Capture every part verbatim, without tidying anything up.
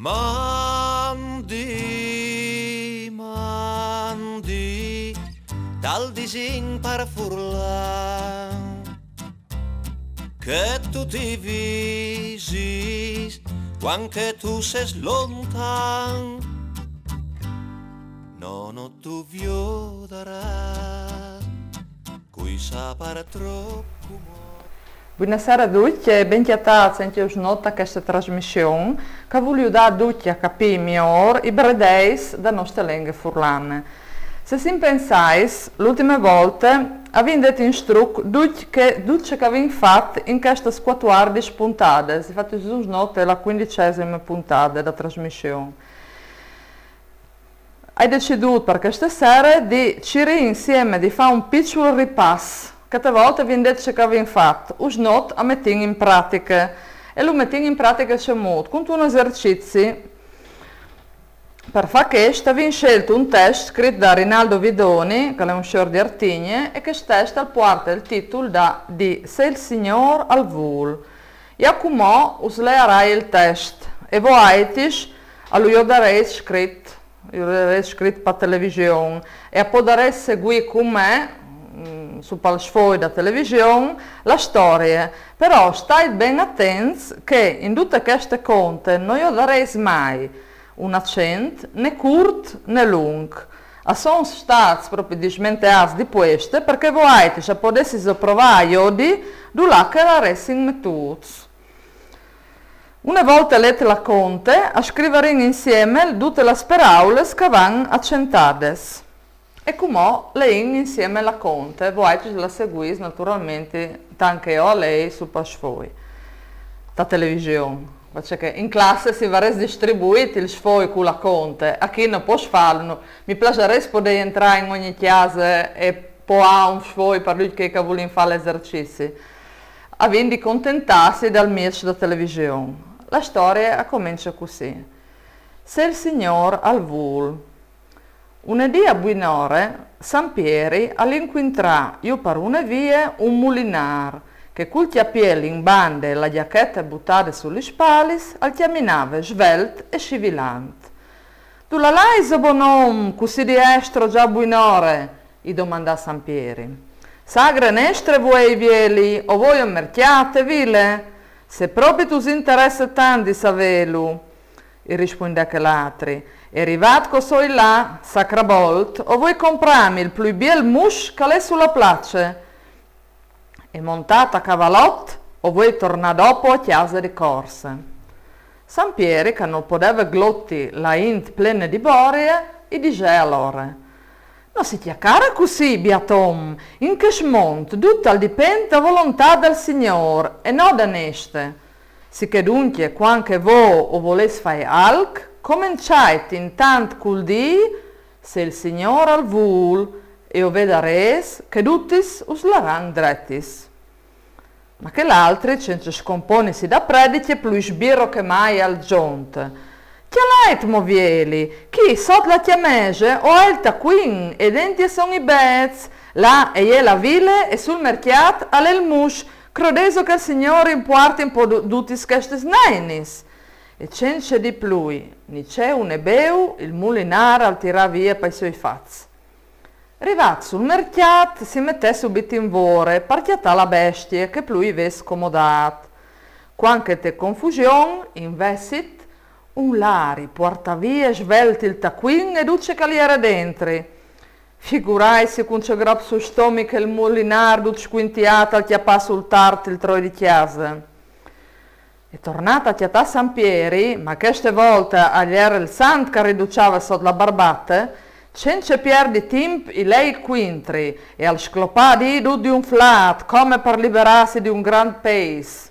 Mandi, mandi, tal disin par furlan, che tu ti visis, quan che tu ses lontan, no, no tu viodaràs, cui sa par trop cumò. Buonasera a tutti e ben chiattati anche usgnot a questa trasmissione che ha voluto dare a tutti a capire migliore i bredeis da nostra lingua furlana. Se si pensais, l'ultima volta avevamo detto in struc tutto che, tutto ciò che avevamo fatto in queste quattordici puntate, si fate usgnot è la quindicesima puntata della trasmissione. Hai deciso per questa sera di cirì insieme di fare un piccolo ripasso, che te volte vi detto che abbiamo fatto, usgnot a mettere in pratica. E lo mettiamo in pratica c'è modo, con un esercizio. Per fare questo abbiamo scelto un testo scritto da Rinaldo Vidoni, che è un signor di Artigne, e che testo porta il titolo da, di Se il Signor al vul. Io cumò us learai il testo, e voi aitis a lo io darei scritto. Io l'avrei scritto per televisione e a podarei seguire con me, mm, su pal sfoglio da televisione, la storia. Però stai ben attenti che in tutte queste conte non io darei mai un accento né curt né lungo. A son stati proprio dismenteati di queste perché voi se potessi provare a iodi dove che la racin mettuti. Una volta letta la conte, a scriveremo insieme tutte le parole che van accentades. E cumò lein insieme la conte, voi la seguis naturalmente, tanto che io a lei su pasfoi, da televisione. Perché in classe si varesse distribuito il sfoglio con la conte, a chi non può farlo. Mi piacerebbe poter entrare in ogni casa e poi un sfoglio per lui che, che vuole fare l'esercizio. Avendo di contentarsi dal mircio da televisione. La storia comincia così. Se il Signor al vul. Un dì a buinore, San Pieri al inquintrà, io per una via, un mulinar, che col chiapiel in bande e la giacchetta buttata sulle spalle, al camminava svelto e scivilante. Dulà lais, o bon om, così diestro già buinore? I domandà San Pieri. Sagre nestre vuei, vieli, o voi o merchiate, vile? Se proprio us interessa tanto di saverlo, i rispondè quell'altri, e rivat che o soi là, sacrabolt, o voi comprarmi il più biel mus che l'è sulla place. E montat a cavalot, o voi tornar dopo a casa di corse. San Pieri, che non poteva glotti la int plena di borie, i dice allora: non si chiacchiera così, biatom, in che smont, tutto al dipende da volontà del Signor e non da neste. Si che dunque, quando che vo o volesse fare alc, cominciate intant col dì, se il Signor al vul, e o vedarès che dutis us laran dretis. Ma quell'altri, senza scomponesi da prediche, più sbirro che mai al zonte. Chialait mo, vieli, chi sot la chiamese o è il taquin e denti son i bets, là e è la vile e sul merchiat al è il mus, crodeso che il Signor impuarti un po' dutis questes nainis. E senza di più, ni ceu né beu, il mulinar al tirà via pei soi fats. Rivat sul merchiat, si mettè subit in vore, par chiatar la bestie che plui ves comodat. Quanche te confusion, invezit, un lari puartà via svelt il taquin e duce che al iera dentri. Figuraisi cun ce grop sul stomi che il mulinar dut squintiat al chiapà sul tart il troi di chiase. E tornat a chiatar San Pieri, ma queste volte al iera il sant che riduciava sot la barbate, senza pierdi timp i lei quintri e al sclopà di dut di un flat, come par liberarsi di un grand peis.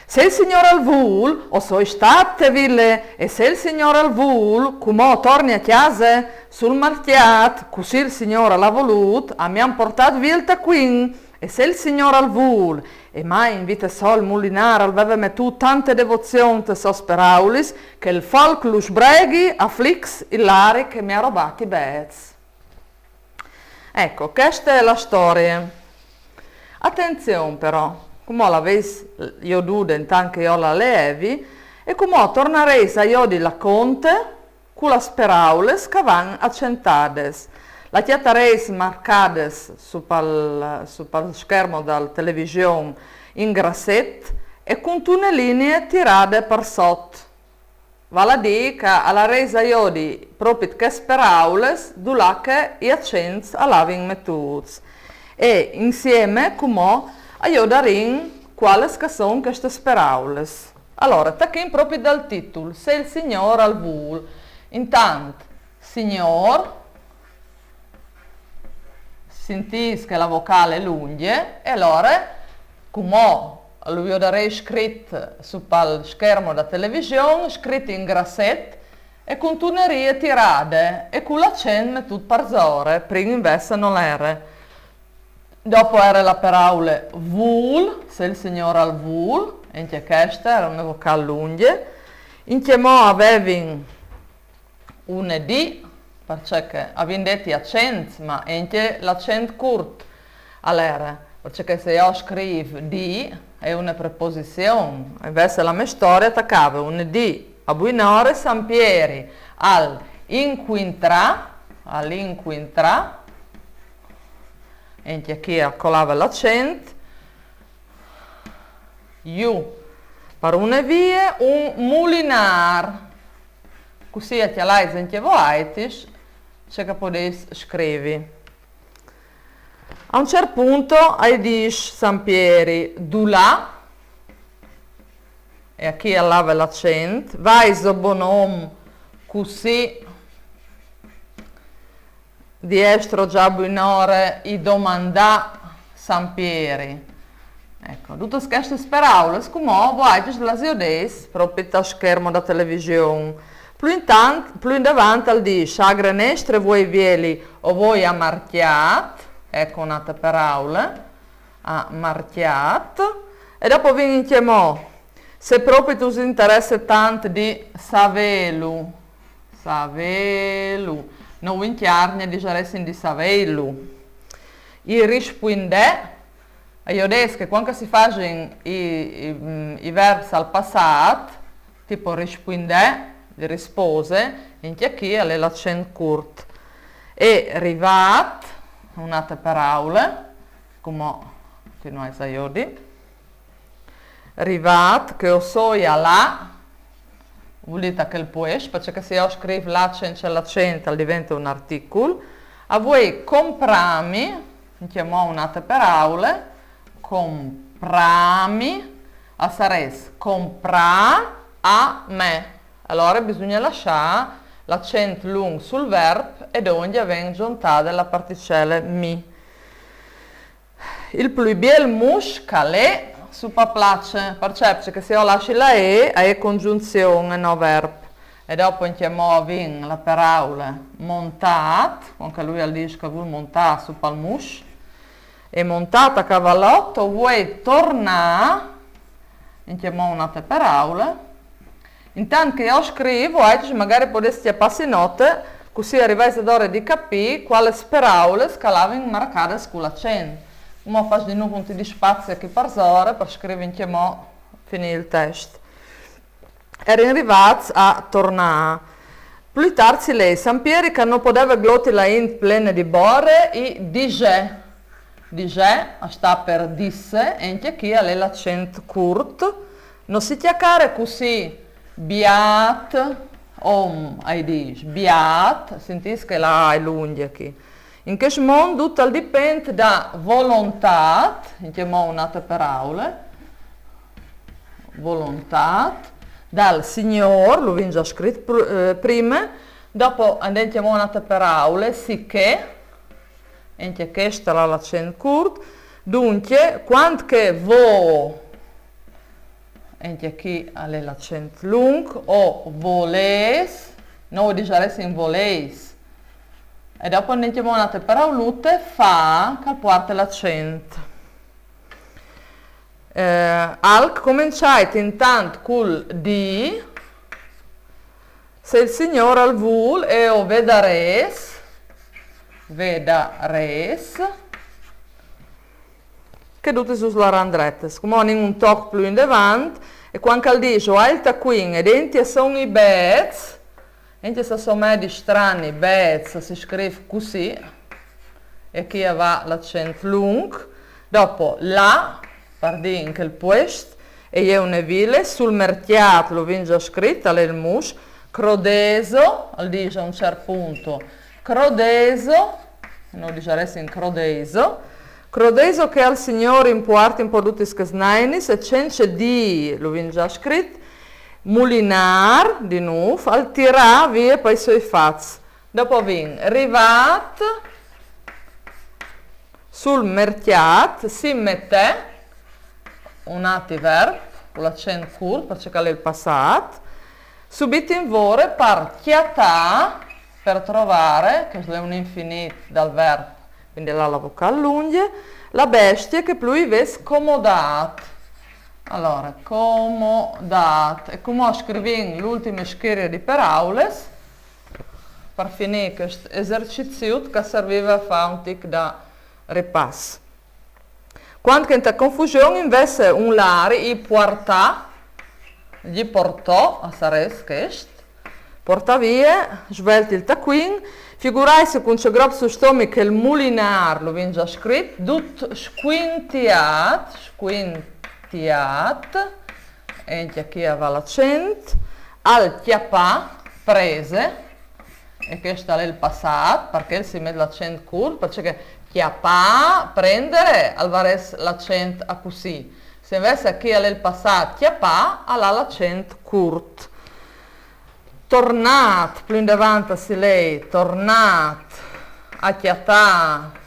Se il Signor al vul, o soi stat te vile, e se il Signor al vul, cumò torni a chiase, sul marchiat, cusì il Signor l'ha volut, a mi han portat via il taquin, e se il Signor al vul, e mai in vita so il mulinar al veve metut tante devozion te sos peraulis, che il folk lu sbreghi a flics il lari che mi ha robat i bets. Ecco, questa è la storia. Attenzione però, come la veis io dude intant che io la leevi, E cumò tornareis a jodi la conte cu las peraulas ch'a van acentades. La cjatareis marcadas su pal, su pal schermo dal television in grasset e cuntune linie tirade par sot. Val a dî ch'a lareis a jodi propit chês peraulas dulà che i acents a lavin metûts. E insiemi cumò a jodarìn cualas ch'a son chestas peraulas. Alora, tachìn propit dal titul, Se il Signôr al vûl. Intant, Signôr, sintîs che la vocal e je lungje, e alore, cumò lu jodarês scrit su pal schermo da television, scrit in grasset, e cun tunerie tirade, e cul acent metût parsore, prin invezit no le jere. Dopo e jere la peraule vûl, Se il Signôr al vûl, e ancje cheste e jere une vocal lungje. Ancjemò a vevin une D, parcè che a vin det i acents, ma ancje l'acent curt al jere, parcè che se jo scrîf di e je une preposizion, invezit la mê storie e tacave une D a buinore, San Pieri al incuintrà, al incuintrà, e ancje chi al colave l'acent, jù par une vie, un mulinâr. Cussì a cjalais ancje voaitris ce ch'a podês scrivi. A un ciert pont i dîs San Pieri dulà, e achì al lave l'acent, vaiso, bon om, cussì di estro za buinore i domandà San Pieri. Eco, dutis chestis peraulis, cumò voaitris las jodês propit tal schermo da television. Plui intant, plui indevant al dîs: Sagre nestre, vuei vieli o vuei amarcjât, eco une altre peraule, amarcjât. E dopo vin ancjemò: Se propit us interesse tant di savêlu, savêlu, nô in Cjargne a disaressin di saveilu. I rispuindè, e jodês che cuant ch'a si fasin i, i, mm, i verbs al passât, tipo rispuindè, di rispose, ancje chi al è l'acent curt. E rivât, une altre peraule, cumò cuntinuais a jodi. Rivât, che o soi a lâ, vûl dî a chel puest, parcè che se jo scrîf là cence l'acent al divente un articul. A vuei comprâmi, ancjemò une altre peraule, comprâmi, a sarès comprâ a me. Alore bisugne lassâ l'acent lunc sul verb e dongje a ven zontade la particele mi. Il plui biel mus ch'al è su pa place, parcè? Parcè che se jo lassi la e, a è conzunzion e no verb. E dopo ancjemò a vin la peraule montât, cuant che lui al dîs ch'al vûl montâ su pal mus, e montât a cavalot, o vuei tornâ, ancjemò une altre peraule. Intant che jo scrîf, voaitris magari podês cjapâsi note, cussì a rivais adore di capî cualis peraulis ch'a lavin marcadis cul acent. Cumò o fâs di nûf un tic di spazi achì parsore par scrivi ancjemò, finî il test. A jerin rivâts a tornâ. Plui tart si leis: San Pieri, ch'a no podeve gloti la int plene di bore, i disè. Disè a sta par disse, e ancje chi al è l'acent curt. No si cjacare cussì biât om, a i dîs, biât, sintîs che la a e je lungje chi. In chest mont dut al dipent da volontât, ancjemò une altre peraule, volontât, dal Signôr, lu vin za scrit pr-, eh, prime, dopo a 'nd è ancjemò une altre peraule, sichè, e ancje cheste a à l'acent curt, duncje, cuant che vô, e ancje chi al è l'acent lunc, o volês, nô o disaressin voleis. E dopo a 'nd è ancjemò une altre peraulute, fâ, ch'al puarte l'acent. Eh, alc, començait intant cul dî: Se il Signôr al vûl, e o vedarês, vedarês, che dutis us laran dretis. Cumò o 'nd è un toc plui indevant, E quand che al dîs: "O ai il tacuin", e dentri a son i bêçs, dentri a son medi strani, bêçs, si scrîf cussì, e chi a va l'acent lunc, dopo là, par dî in chel puest, e je une vile, sul mercjât, lu vin za scrit, al è il mus, Crodeso, al dîs a un cert punto, Crodeso, nô o disarès in Crodeso, Crodeso che al Signôr impuarti un pôc dutis chês nainis, e cence dî, lu vin za scrit, Mulinâr, di nûf, al tirà vie pai soi fats. Dopo vin rivât sul mercjât, si metè, un ati verb, cul acent curt, parcè che al è il passât, subit in vore par cjatâ, per trovare, che al è un infinît dal verb, cuindi là la vocal lungje, la bestie che plui i ves comodât. Alore, comodât. E cumò o scrivìn l'ultime schirie di peraulis, par finî chest eserciziut che al servive a fâ un tic da ripass. Quand che inte confusion invezit un lâri, i puartà, i puartò, a sarès chest, puartà vie, svelt il tacuin, figuraitsi cun ce grop sul stomi che il mulinâr, lu vin za scrit, dut scuintiât, scuintiât, e ancje chi a va l'acent, al cjapà, prese, e chest al è il passât, parcè si met l'acent curt, parcè che cjapâ, prendere, al varès l'acent a cussì. Se invezit chi al è il passât cjapà, al à l'acent curt. Tornât, plui indevant si lei, tornât a cjatâ.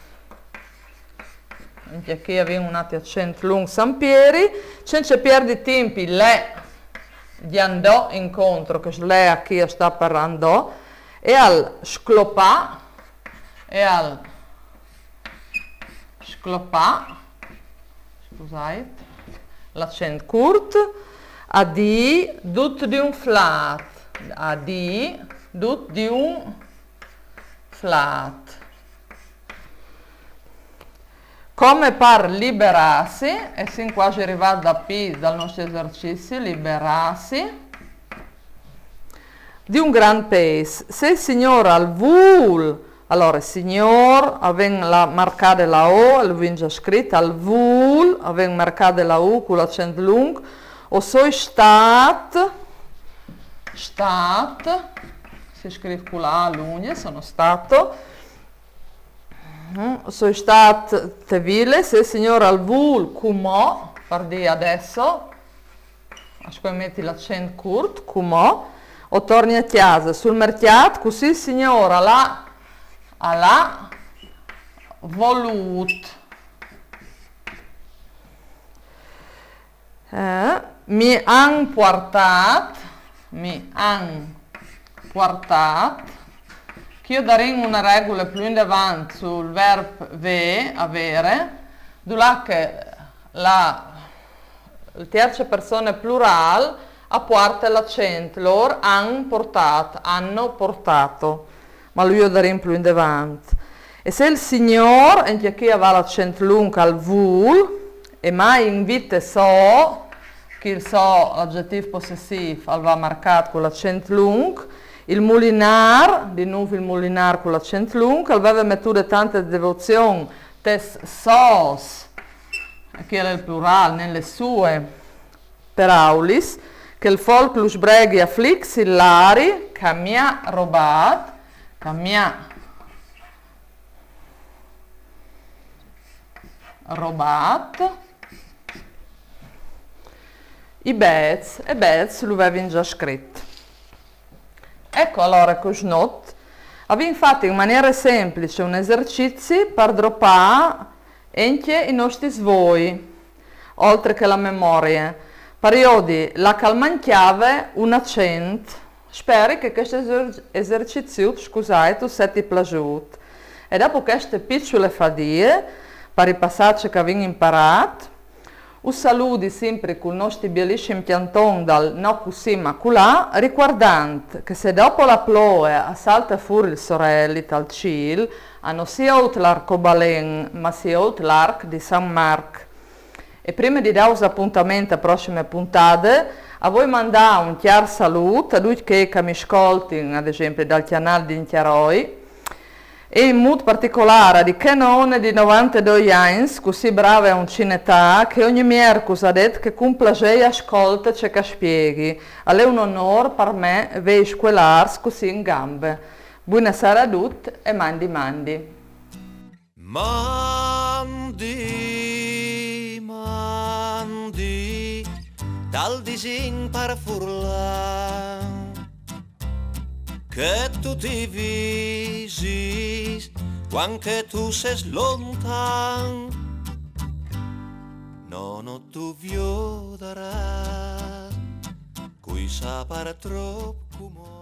Ancje chi o vin un ati acent lunc San Pieri, cence pierdi timp, i l'è, i andò incontro, che l'è chi al sta par andò, e al sclopà, e al sclopà, scusait, l'acent curt, a dî dut di un flât, a dî dut di un flât. Come par liberâsi, e sin cuasi rivâts da pi dal nestri esercizi, liberâsi, di un grant pês. Se il Signôr al vûl, alore Signôr, o vin la marcade la O, lu vin za scrit, al vûl, o vin marcade la U cul acent lunc, o soi stât, stât, si scrîf cu la A lungje, sono stato, Mm, o soi stât te vile, se il Signôr al vûl, cumò, par dî adesso, o scoi meti l'acent curt, cumò, o torni a cjase, sul mercjât, cussì il Signôr al à, al à volût. Eh, mi àn puartât, mi àn puartât, che o darìn une regule plui indevant sul verb vê, avere, dulà che la, la tierce persone plurâl a puarte l'acent, lôr àn puartât, hanno portato, ma lu o darìn plui indevant. E se il Signôr, ancje chi a va l'acent lunc, al vûl, e mai in vite sô, chi il sô, l'agjetîf possessîf, al va marcât cul acent lunc, il mulinâr, di nûf il mulinâr cul acent lunc, al veve metût tantis devozions tes sôs, e chi al è il plurâl, nele sue peraulis, che il folc lu sbreghi a flics il lari, che mi à robât, che mi à robât i bêçs, e bêçs lu vevin za scrit. Eco alore che usgnot o vin fat in maniere semplice un esercizi par dropâ ancje i nostis voi, oltri che la memorie. Par jodi, là che al mancjave un acent. Speri che chest eser-, esercizi, scusait, us seti plasût. E dopo cheste piçule fadie, par ripassâ ce che o vin imparât, us saludi simpri cul nosti bielissim cjanton dal no cussì ma culà, ricuardant che se dopo la ploie al salte fûr il soreli tal cîl, a no si jout l'arcobalen, ma si jout l'arc di San Marc. E prime di dâus apontament a prossime pontade, a voi mandâ un cjâr salût a ducj chei che mi scoltin, ad esempli, dal cjanâl di Cjaroi, e in mût particolâr a di chê none di novantedoi agns, cussì brave e uncinetade, che ogni miercus a det che cun plasê a scolte ce che a spieghi. Al è un onôr par me vê i scuelârs cussì in gambe. Buine sere a ducj e mandi mandi. Mandi, mandi, tal disin par furlan, che tu ti visis cuant che tu ses lontan. No, no tu viodarâs, cui sa par trop cumò.